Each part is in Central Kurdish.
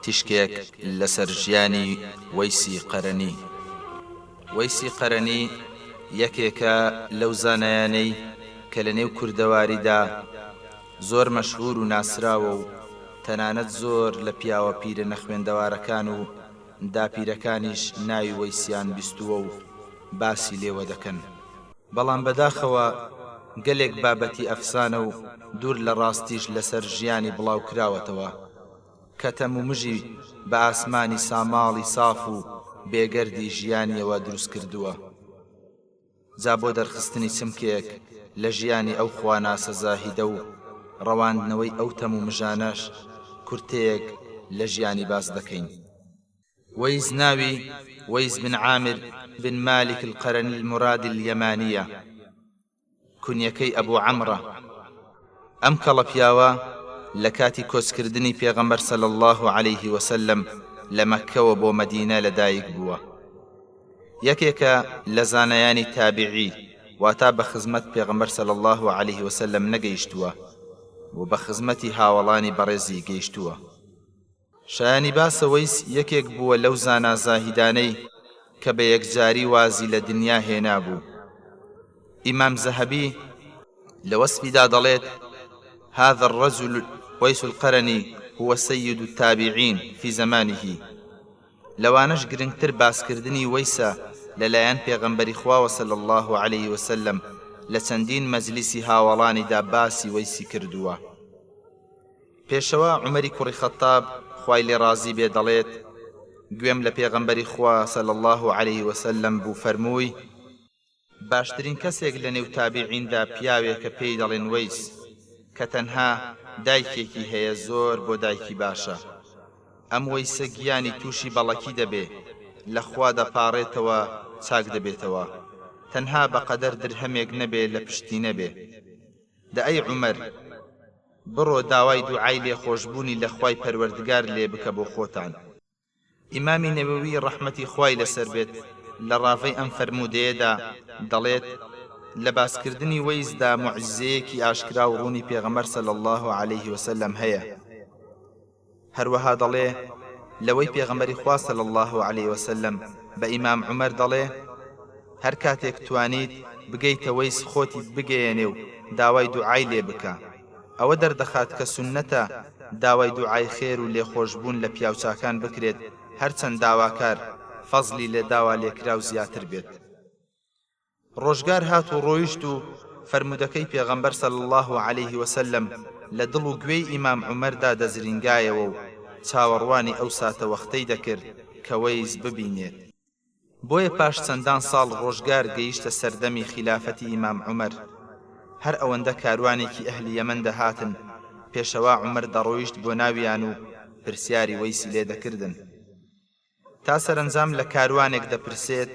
تیشکێک لەسەر ژیانی وەیسی قەرەنی. وەیسی قەرەنی یەکێکە لەو زانایانەی کە لە نێو کوردەواریدا زۆر مەشهوور و ناسراوە و تەنانەت زۆر لە پیاوە پیرە نەخوێندەوارەکان و داپیرەکانیش ناوی وەیسیان بیستووە و باسی لێوە دەکەن. بەڵام بەداخەوە گەلێک بابەتی ئەفسانە و دوور لە ڕاستیش لەسەر ژیانی بڵاو کراوەتەوە کە تەمومژی بە ئاسمانی ساماڵی ساف و بێگەردی ژیانیەوە دروست کردووە. جا بۆ دەرخستنی چمکێک لە ژیانی ئەو خواناسە زاهیدە و ڕەواندنەوەی ئەو تەمومژانەش کورتەیەک لە ژیانی باس دەکەین. وەیس ناوی، وەیس بن عامر بن مالک القرنی المرادی الیمانیە، کونیەکەی ئەبو عەمرە. ئەم کەڵە پیاوە لە کاتی کۆچکردنی پێغەمبەر صلی اللە علیه وسلم لە مەککەوە بۆ مەدینە لە دایک بووە. یەکێکە لە زانایانی تابیعی، واتا بە خزمەت پێغەمبەر صلی اللە علیه وسلم نەگەیشتووە و بە خزمەتی هاوەڵانی بەڕێزی گەیشتووە. شایانی باسە وەیس یەکێک بووە لەو زانا زاهیدانەی کە بە یەکجاری وازی لە دنیا هێنابوو. ئیمام زەهەبی لە وەسفیدا دەڵێت، هذا الرجل ویس القرنی هو سید التابعین فی زمانه. لەوانەش گرنگتر باسکردنی وەیسە لەلایەن پێغەمبەری خواوە صلی اللە علیه وسلم لە چەندین مەجلیسی هاوەڵانیدا باسی وەیسی کردووە. پێشەوا عومەری کوڕی خەتاب خوای لێ ڕازی بێ دەڵێت، گوێم لە پێغەمبەری خوا صلی اللە علیه وسلم بوو فەرمووی، باشترین کەسێک لە نێو تابیعیندا پیاوێکە پێی دەڵێن وەیس کە تەنها دایکێکی هەیە زۆر بۆ دایکی باشە ئەم وەیسە گیانی توشی بەڵەکی دەبێ لە خوا دەپاڕێتەوە چاک دەبێتەوە تەنها بەقەدەر درهەمێک نەبێ لە پشتی نەبێ دە ئەی عومەر بڕۆ داوای دوعای لێخۆشبوونی لە خوای پەروەردگار لێ بکە بۆ خۆتان. ئیمامی نەوەوی ڕەحمەتی خوای لەسەر بێت لە ڕاڤەی ئەم فەرموودەیەدا دەڵێت، لە باسکردنی وەیسدا موعجیزەیەکی ئاشکرا و ڕوونی پێغەمبەر صلی اللە علیه وسلم هەیە. هەروەها دەڵێ، لەوەی پێغەمبەری خوا صلی اللە علیە وسلم بە ئیمام عومەر دەڵێ، هەر کاتێک توانیت بگەیتە وەیس خۆتی بگەیەنێ و داوای دوعای لێ بکە. ئەوە دەردەخات کە سوننەتە داوای دوعای خێر و لێخۆشبوون لە پیاوچاکان بکرێت هەرچەند داواکار فەزڵی لە داوالێکراو زیاتر بێت. ڕۆژگار هات و ڕۆیشت و فەرموودەکەی پێغەمبەر صلی اللە علیه وسلم لە دڵ و گوێی ئیمام عومەردا دەزرینگایەوە و چاوەڕوانی ئەو ساتەوەختەی دەکرد کە وەیس ببینێت. بۆیە پاش چەندان ساڵ ڕۆژگار گەیشتە سەردەمی خیلافەتی ئیمام عومەر. هەر ئەوەندە کاروانێکی ئەهلی یەمەن دەهاتن، پێشەوا عومەر دەڕۆیشت بۆ ناویان و پرسیاری وەیسی لێ دەکردن. تا سەرەنجام لە کاروانێک دەپرسێت،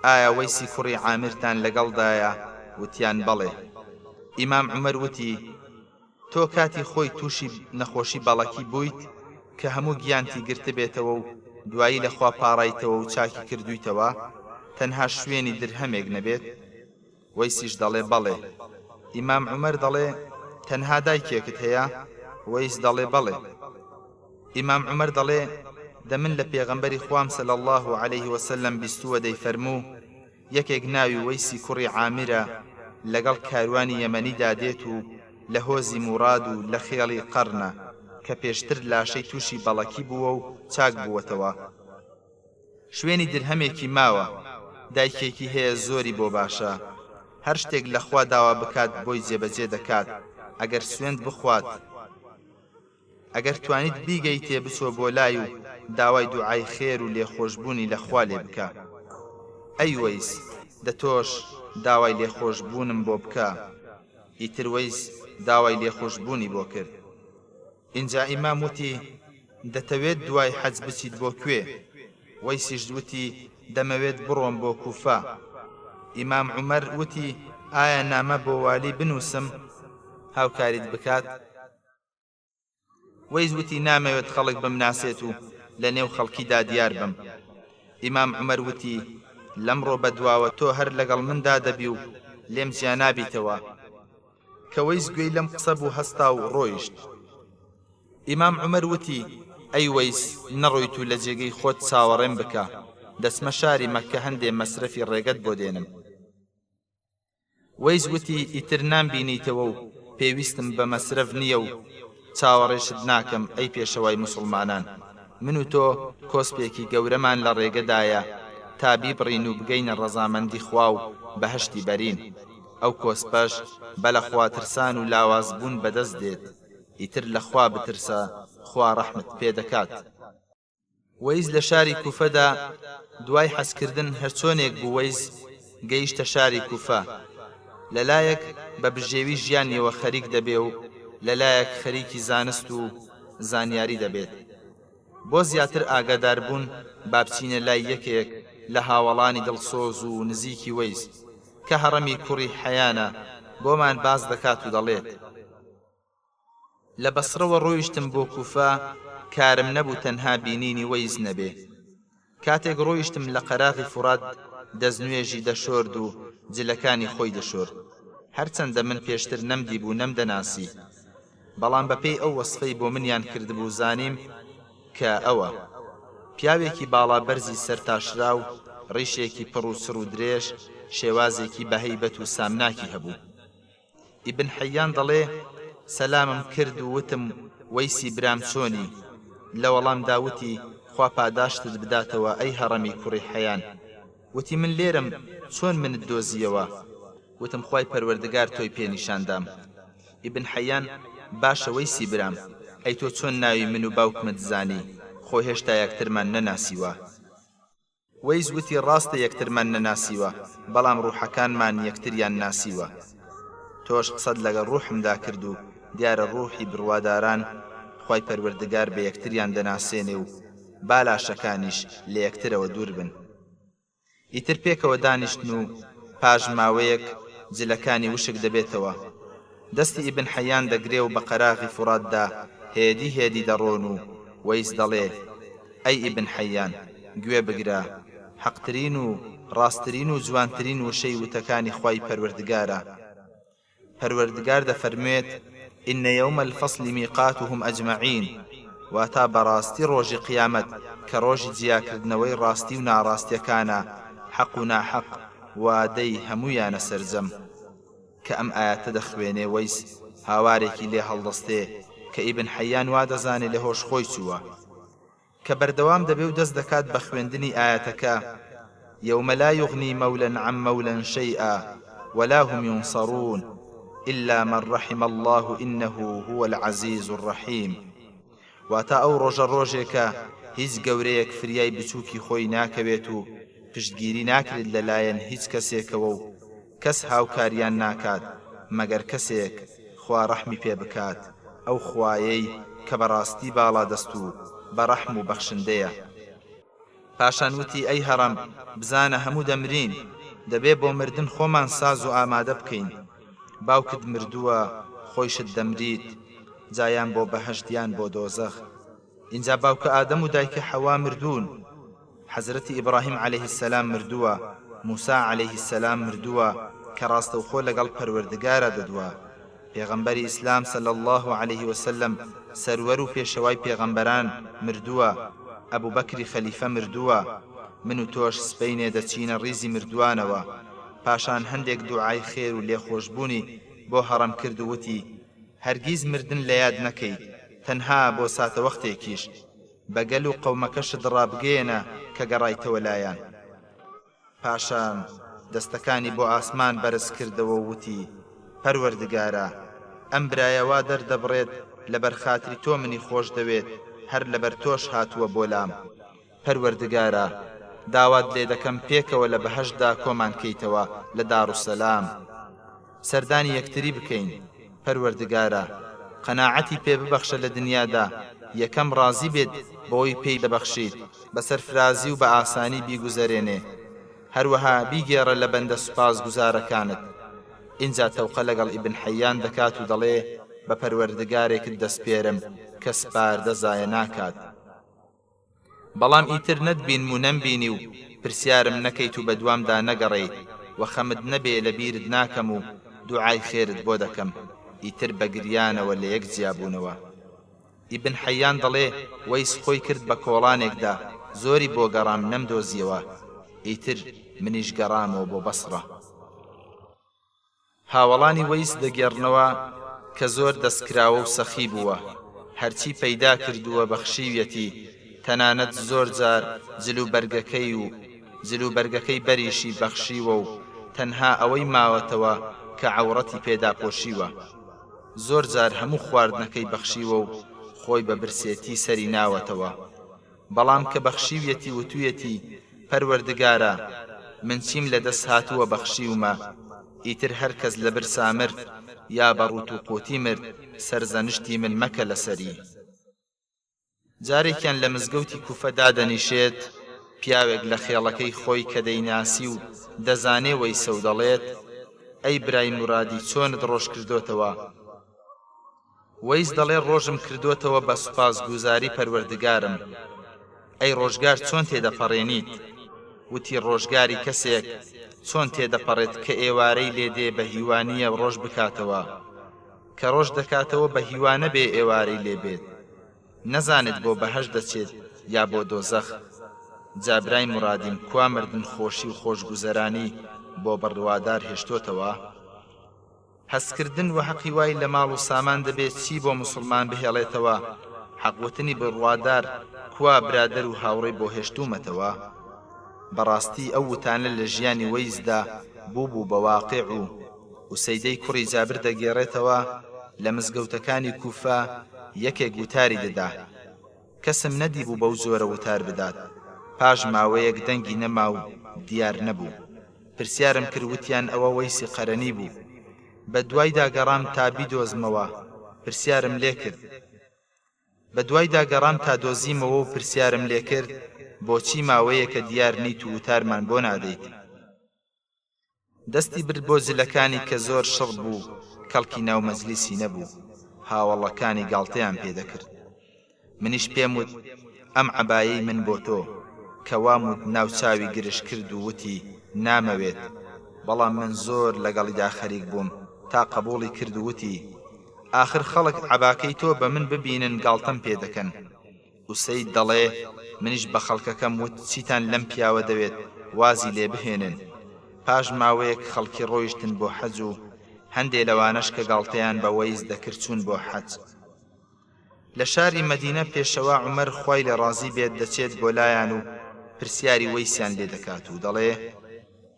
ئایا وەیسی کوڕی عامرتان لەگەڵدایە؟ وتیان، بەڵێ. ئیمام عومەر وتی، تۆ کاتی خۆی تووشی نەخۆشی بەڵەکی بوویت کە هەموو گیانتی گرتبێتەوە و دوایی لە خوا پاڕایتەوە و چاکی کردوویتەوە تەنها شوێنی درهەمێک نەبێت؟ وەیسیش دەڵێ بەڵێ. ئیمام عومەر دەڵێ تەنها دایکێکت هەیە؟ وەیس دەڵێ بەڵێ. ئیمام عومەر دەڵێ دە من لە پێغەمبەری خوام صلی اللە علیه وسلم بیستووە دەیفەرموو، یەکێک ناوی وەیسی کوڕی عامرە لەگەڵ کاروانی یەمەنیدا دێت و لە هۆزی موراد و لە خێڵی قەرنە کە پێشتر لاشەی تووشی بەڵەکی بووە و چاک بووەتەوە شوێنی درهەمێکی ماوە دایکێکی هەیە زۆری بۆ باشە هەر شتێک لە خوا داوا بکات بۆی جێبەجێ دەکات ئەگەر سوێند بخوات ئەگەر توانیت بیگەیتێ بچۆ بۆ لای و داوای دوعای خێر و لێخۆشبوونی لە خوا لێ بکە. ئەی وەیس دە تۆش داوای لێخۆشبوونم بۆ بکە. ئیتر وەیس داوای لێخوشبوونی بۆ کرد. ئینجا ئیمام وتی، دەتەوێت دوای حەج بچیت بۆ کوێ؟ وەیسیش وتی، دەمەوێت بڕۆم بۆ کوفە. ئیمام عومەر وتی، ئایا نامە بۆ والی بنووسم هاوکاریت بکات؟ وەیس وتی نامەوێت خەڵک بمناسێت و لە نێو خەڵکیدا دیار بم. ئیمام عومەر وتی لەمڕۆ بەدواوە تۆ هەر لەگەڵ مندا دەبی و لێم جیا نابیتەوە. کە وەیس گوێی لەم قسە بوو هەستا و ڕۆیشت. ئیمام عومەر وتی. ئەی وەیس نەڕۆیت و لە جێگەی خۆت چاوەڕێم بکە، دەچمە شاری مەککە هەندێ مەسرەفی ڕێگەت بۆ دێنم. وەیس وتی، ئیتر نامبینیتەوە و پێویستم بە مەسرەف نییە و چاوەڕێشت ناکەم ئەی پێشەوای موسوڵمانان، من و تۆ کۆسپێکی گەورەمان لە ڕێگەدایە تا بیبڕین و بگەینە ڕەزامەندی خوا و بەهەشتی بەرین، ئەو کۆسپەش بە لە خواترسان و لاوازبوون بەدەست دێت، ئیتر لە خوا بترسە خوا ڕەحمت پێ دەکات. وەیس لە شاری کوفەدا دوای حەزکردن هەرچۆنێک بوو وەیس گەیشتە شاری کوفە لەلایەک بە بژێوی ژیانیەوە خەریک دەبێ و لەلایەک خەریکی زانست و زانیاری دەبێت بۆ زیاتر ئاگاداربوون بابچینە لای یەکێک لە هاوەڵانی دڵسۆز و نزیکی وەیس کە هەڕەمی کوڕی حەیانە بۆمان باس دەکات و دەڵێت. لە بەسڕەوە ڕۆیشتم بۆ کوفە کارم نەبوو تەنها بینینی وەیس نەبێ کاتێک ڕۆیشتم لە قەراغی فوڕات دەستنوێژی دەشۆرد و جلەکانی خۆی دەشۆرد هەرچەندە من پێشتر نەمدیبوو نەمدەناسی بەڵام بەپێی ئەو وەسفەی بۆ منیان کردبوو زانیم کە ئەوە پیاوێکی باڵا بەرزی سەرتاشراو ڕیشێکی پڕ و چڕ و درێژ شێوازێکی بەهەیبەت و سامناکی هەبوو. ئیبن حەیان دەڵێ، سەلامم کرد و وتم وەیسی برام چۆنی؟ لە وەڵامدا وتی، خوا پاداشتت بداتەوە ئەی هەڕەمی کوڕی حەیان. وتی من لێرەم چۆن منت دۆزییەوە؟ وتم خوای پەروەردگار تۆی پێ نیشان دام. ئیبن حەیان، باشە وەیسی برام، ئەی تۆ چۆن ناوی من و باوکمت زانی، خۆ هێشتا یەکترمان نەناسیوە؟ وەیس وتی ڕاستە یەکترمان نەناسیوە بەڵام ڕوحەکانمان یەکتریان ناسیوە تۆش قسەت لەگەڵ ڕوحمدا کرد و دیارە ڕوحی بڕواداران خوای پەروەردگار بە یەکتریان دەناسێنێ و با لاشەکانیش لە یەکترەوە دوور بن ئیتر پێکەوە دانیشتن و پاش ماوەیەک جلەکانی وشک دەبێتەوە دەستی ئیبن حەیان دەگرێ و بە قەراغی فوڕاتدا هێدی هێدی دەڕۆن و وەیس دەڵێ، ئەی ئیبن حەیان، گوێ بگرە، حەقترین و ڕاستترین و جوانترین وشەی وتەکانی خوای پەروەردگارە. پەروەردگار دەفەرموێت، ان یوم الفصل میقاتهم اجمعین، واتا بەڕاستی ڕۆژی قیامەت کە ڕۆژی جیاکردنەوەی ڕاستی و ناڕاستیەکانە، حەق و ناحەق، وادەی هەموویانە سەرجەم. کە ئەم ئایەتە دەخوێنێ وەیس هاوارێکی لێ هەڵدەستێ کە ئیبن حەیان وا دەزانێ لە هۆش خۆی چووە. کە بەردەوام دەبێ و دەست دەکات بە خوێندنی ئایەتەکە، یوم لا یغنی مولی عن مولی شیئا ولا هم ینصرون الا من رحم اللە انه هو العزیز الرحیم. واتە ئەو ڕۆژە ڕۆژێکە هیچ گەورەیەک فریای بچووکی خۆی ناکەوێت و پشتگیری ناکرێت لەلایەن هیچ کەسێکەوە و کەس هاوکاریان ناکات مەگەر کەسێک خوا ڕەحمی پێ بکات ئەو خوایەی کە بەڕاستی باڵادەست و بەڕەحم و بەخشندەیە. پاشان وتی ئەی هەڕەم بزانە هەموو دەمرین دەبێ بۆ مردن خۆمان ساز و ئامادە بکەین باوکت مردووە خۆیشت دەمریت جا یان بۆ بەهەشت یان بۆ دۆزەخ ئینجا باوکە ئادەم و دایکە حەوا مردوون حەزرەتی ئیبڕاهیم علیه السلام مردووە موسا علیه السلام مردووە کە ڕاستەوخۆ لەگەڵ پەروەردگارا دەدوا پێغەمبەری ئیسلام صلی اللە علیه وسلم سەروەر و پێشەوای پێغەمبەران مردووە، ئەبوبەکری خەلیفە مردووە، من و تۆش سبەینێ دەچینە ڕیزی مردووانەوە، پاشان هەندێک دوعای خێر و لێخۆشبوونی بۆ هەڕەم کرد و وتی، هەرگیز مردن لەیاد نەکەیت تەنها بۆ ساتەوەختێکیش، بە گەل و قەومەکەشت ڕابگەیەنە کە گەڕایتەوە لایان. پاشان دەستەکانی بۆ ئاسمان بەرز کردەوە و وتی، پەروەردگارا، ئەم برایە وا دەردەبڕێت لەبەر خاتری تۆ منی خۆش دەوێت، هەر لەبەر تۆش هاتووە بۆ لام. پەروەردگارا، داوات لێ دەکەم پێکەوە لە بەهەشتدا کۆمان کەیتەوە لە دارالسلام. سەردانی یەکتری بکەین، پەروەردگارا قەناعەتی پێ ببەخشە لە دنیادا یەکەم ڕازی بێت بەوەی پێی دەبەخشیت بە سەرفرازی و بە ئاسانی بیگوزەرێنێ هەروەها بیگێڕە لە بەندە سوپاس گوزارەکانت ئینجا تەوقە لەگەڵ ئیبن حەیان دەکات و دەڵێ بە پەروەردگارێکت دەسپێرم کە سپاردە زایە ناکات. بەڵام ئیتر نەتبینم و نەمبینی و پرسیارم نەکەیت و بەدوامدا نەگەڕێیت و خەمت نەبێ لەبیرت ناکەم و دوعای خێرت بۆ دەکەم، ئیتر بە گریانەوە لەیەک جیابوونەوە. ئیبن حەیان دەڵێ، وەیس خۆی کرد بە کۆڵانێکدا، زۆری بۆ گەڕام نەمدۆزیەوە، ئیتر منیش گەڕامەوە بۆ بەسڕە. هاوەڵانی وەیس دەگێڕنەوە کە زۆر دەستکراوە و سەخی بووە، هەرچی پەیدا کردووە بەخشیویەتی، تەنانەت زۆر جار جل و بەرگەکەی و جل و بەرگەکەی بەریشی بەخشیوە و تەنها ئەوەی ماوەتەوە کە عەوڕەتی پێ داپۆشیوە. زۆر جار هەموو خواردنەکەی بەخشیوە و خۆی بە برسێتی سەری ناوەتەوە. بەڵام کە بەخشیویەتی وتویەتی، پەروەردگارا من چیم لە دەست هاتووە بەخشیومە، ئیتر هەر کەس لە برسا مرد یا بە ڕووت و قووتی مرد سەرزەنشتی من مەکە لەسەری. جارێکیان لە مزگەوتی کوفە دادەنیشێت، پیاوێک لە خێڵەکەی خۆی کە دەیناسی و دەزانێ وەیسە و دەڵێت، ئەی برای مورادی چۆنت ڕۆژ کردۆتەوە؟ وەیس دەڵێ ڕۆژم کردۆتەوە بە سوپاسگوزاری پەروەردگارم، ئەی ڕۆژگار چۆن تێدەپەڕێنیت؟ وتی ڕۆژگاری کەسێک چۆن تێدەپەڕێت کە ئێوارەی لێ دێ بە هیوا نییە ڕۆژ بکاتەوە، کە ڕۆژ دەکاتەوە بە هیوا نەبێ ئێوارەی لێ بێت، نەزانێت بۆ بەهەشت دەچێت یا بۆ دۆزەخ، جا برای مورادیم کوا مردن خۆشی و خۆشگوزەرانی بۆ بڕوادار هێشتۆتەوە؟ هەستکردن وە هەقی وای لە ماڵ و سامان دەبێ چی بۆ موسڵمان بهێڵێتەوە، حەق وتنی بڕوادار کوا برادەر و هاوڕێی بۆ هێشتوومەتەوە؟ بەڕاستی ئەو وتانە لە ژیانی وەیسدا بووبوو بە واقیع و ئوسەیدەی کوڕی جابر دەگێڕێتەوە لە مزگەوتەکانی کوفە یەکێک وتاری دەدا کەسم نەدیبوو بەو جۆرە وتار بدات پاش ماوەیەک دەنگی نەما و دیار نەبوو پرسیارم کرد وتیان ئەوە وەیسی قەرەنی بوو بە دوایدا گەڕام تا بیدۆزمەوە پرسیارم لێکرد بە دوایدا گەڕام تا دۆزیمەوە و پرسیارم لێکرد بۆچی ماوەیەکە دیار نیت و وتارمان بۆ نادەیت؟ دەستی برد بۆ جلەکانی کە زۆر شڕ بوو کەڵکی ناو مەجلیسی نەبوو هاوەڵەکانی گاڵتەیان پێ دەکرد منیش پێم وت ئەم عەبایەی من بۆ تۆ کە وام وت ناو چاوی گرژ کرد و وتی نامەوێت بەڵام من زۆر لەگەڵیدا خەریک بووم تا قەبوڵی کرد و وتی ئاخر خەڵک عەباکەی تۆ بە من ببینن گاڵتەم پێ دەکەن ئوسەید دەڵێ، منیش بە خەڵکەکەم وت چیتان لەم پیاوە دەوێت وازی لێ بهێنن. پاش ماوەیەک خەڵکی ڕۆیشتن بۆ حەج و هەندێ لەوانەش کە گاڵتەیان بە وەیس دەکرد چوون بۆ حەج. لە شاری مەدینە پێشەوا عومەر خوای لێ ڕازی بێت دەچێت بۆ لایان و پرسیاری وەیسیان لێ دەکات و دەڵێ،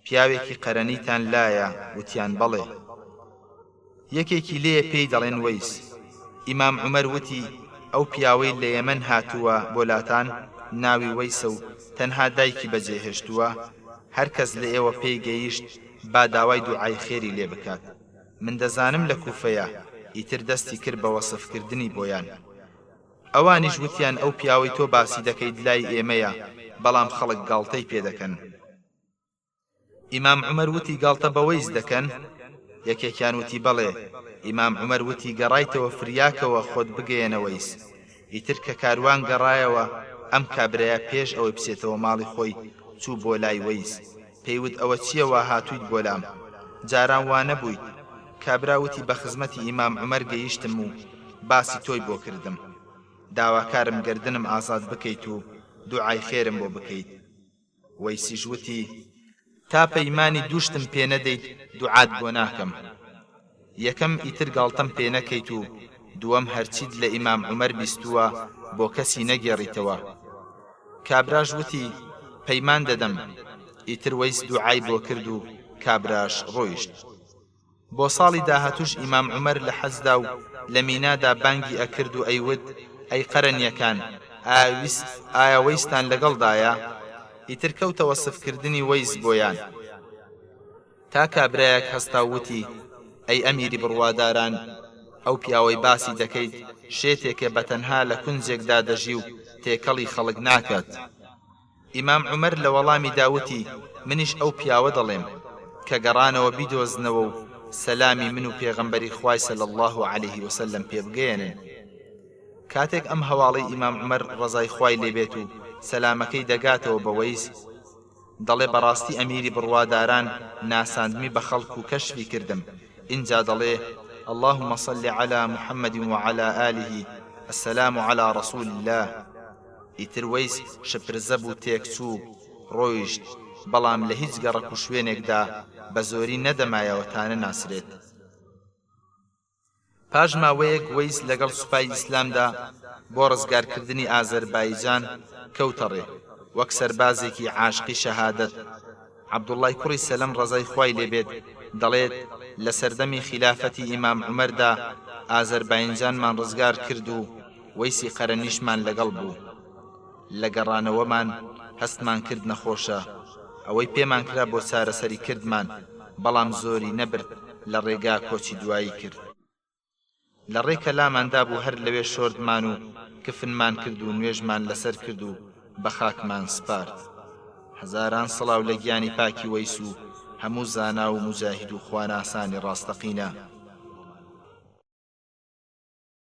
پیاوێکی قەرەنیتان لایە وتیان بەڵێ. یەکێکی لێیە پێی دەڵێن وەیس. ئیمام عومەر وتی، ئەو پیاوەی لە یەمەن هاتووە بۆ لاتان ناوی وەیسە و تەنها دایکی بەجێ هێشتووە، هەر کەس لە ئێوە پێی گەیشت با داوای دوعای خێری لێ بکات، من دەزانم لە کوفەیە، ئیتر دەستی کرد بە وەسف کردنی بۆیان. ئەوانیش وتیان ئەو پیاوەی تۆ باسی دەکەیت لای ئێمەیە، بەڵام خەڵک گاڵتەی پێ دەکەن. ئیمام عومەر وتی گاڵتە بە وەیس دەکەن؟ یەکێکیان وتی بەڵێ، ئیمام عومەر وتی گەڕایتەوە فریاکەوە خۆت بگەیەنە وەیس، ئیتر کە کاروان گەڕایەوە ئەم کابرایە پێش ئەوەی بچێتەوە ماڵی خۆی چوو بۆ لای وەیس پێی وت ئەوە چیە وا هاتوویت بۆ لام جاران وا نەبوویت، کابرا وتی بە خزمەتی ئیمام عومەر گەیشتم و باسی تۆی بۆ کردم داواکارم گەردنم ئازاد بکەیت و دوعای خێرم بۆ بکەیت. وەیسیش وتی، تا پەیمانی دووشتم پێ نەدەیت دوعات بۆ ناکەم. یەکەم ئیتر گاڵتەم پێ نەکەیت و دووەم هەرچیت لە ئیمام عومەر بیستووە بۆ کەسی نەگێڕیتەوە. کابراش وتی، پەیمان دەدەم. ئیتر وەیس دوعای بۆ کرد و کابراش ڕۆیشت. بۆ ساڵی داهاتووش ئیمام عومەر لە حەجدا و لە مینادا بانگی ئەکرد و ئەیوت، ئەی قەرەنیەکان، ئایا وەیستان لەگەڵدایە؟ ئیتر کەوتە وەسفکردنی وەیس بۆیان. تا کابرایەک هەستا و وتی، ئەی ئەمیری بڕواداران، ئەو پیاوەی باسی دەکەیت شێتێکە بەتەنها لە کونجێکدا دەژی و تێکەڵی خەڵک ناکات. ئیمام عومەر لە وەڵامیدا وتی، منیش ئەو پیاوە دەڵێم، کە گەڕانەوە بیدۆزنەوە و سەلامی من و پێغەمبەری خوای صلی اللە علیه وسلم پێ بگەیەنن. کاتێک ئەم هەواڵەی ئیمام عومەر ڕەزای خوای لێ بێت و سەلامەکەی دەگاتەوە بە وەیس، دەڵێ بەڕاستی ئەمیری بڕواداران ناساندمی بە خەڵک و کەشفی کردم، ئینجا دەڵێ، اللهم صل علی محمد وعلی آله. السلام علی رسول اللە، ئیتر وەیس شپرزە بوو تێکچوو ڕۆیشت، بەڵام لە هیچ گەڕەک و شوێنێکدا بە زۆری نەدەمایەوە تا نەناسرێت. پاش ماوەیەک وەیس لەگەڵ سوپای ئیسلامدا بۆ ڕزگارکردنی ئازەربایجان کەوتە ڕێ، وەک سەربازێکی عاشقی شەهادەت، عەبدوڵڵای کوڕی سەلەم ڕەزای خوای لێ بێت دەڵێت، لە سەردەمی خیلافەتی ئیمام عومەردا ئازەرباینجانمان ڕزگار کرد و وەیسی قەرەنیشمان لەگەڵ بوو. لە گەڕانەوەمان هەستمان کرد نەخۆشە، ئەوەی پێمان کرا بۆ چارەسەری کردمان، بەڵام زۆری نەبرد لە ڕێگا کۆچی دوایی کرد. لە ڕێ کە لامان دابوو هەر لەوێ شۆردمان و کفنمان کرد و نوێژمان لەسەر کرد و بە خاکمان سپارد. هەزاران سڵاو لە گیانی پاکی وەیس و هەموو زانا و موجاهید و خواناسانی ڕاستەقینە.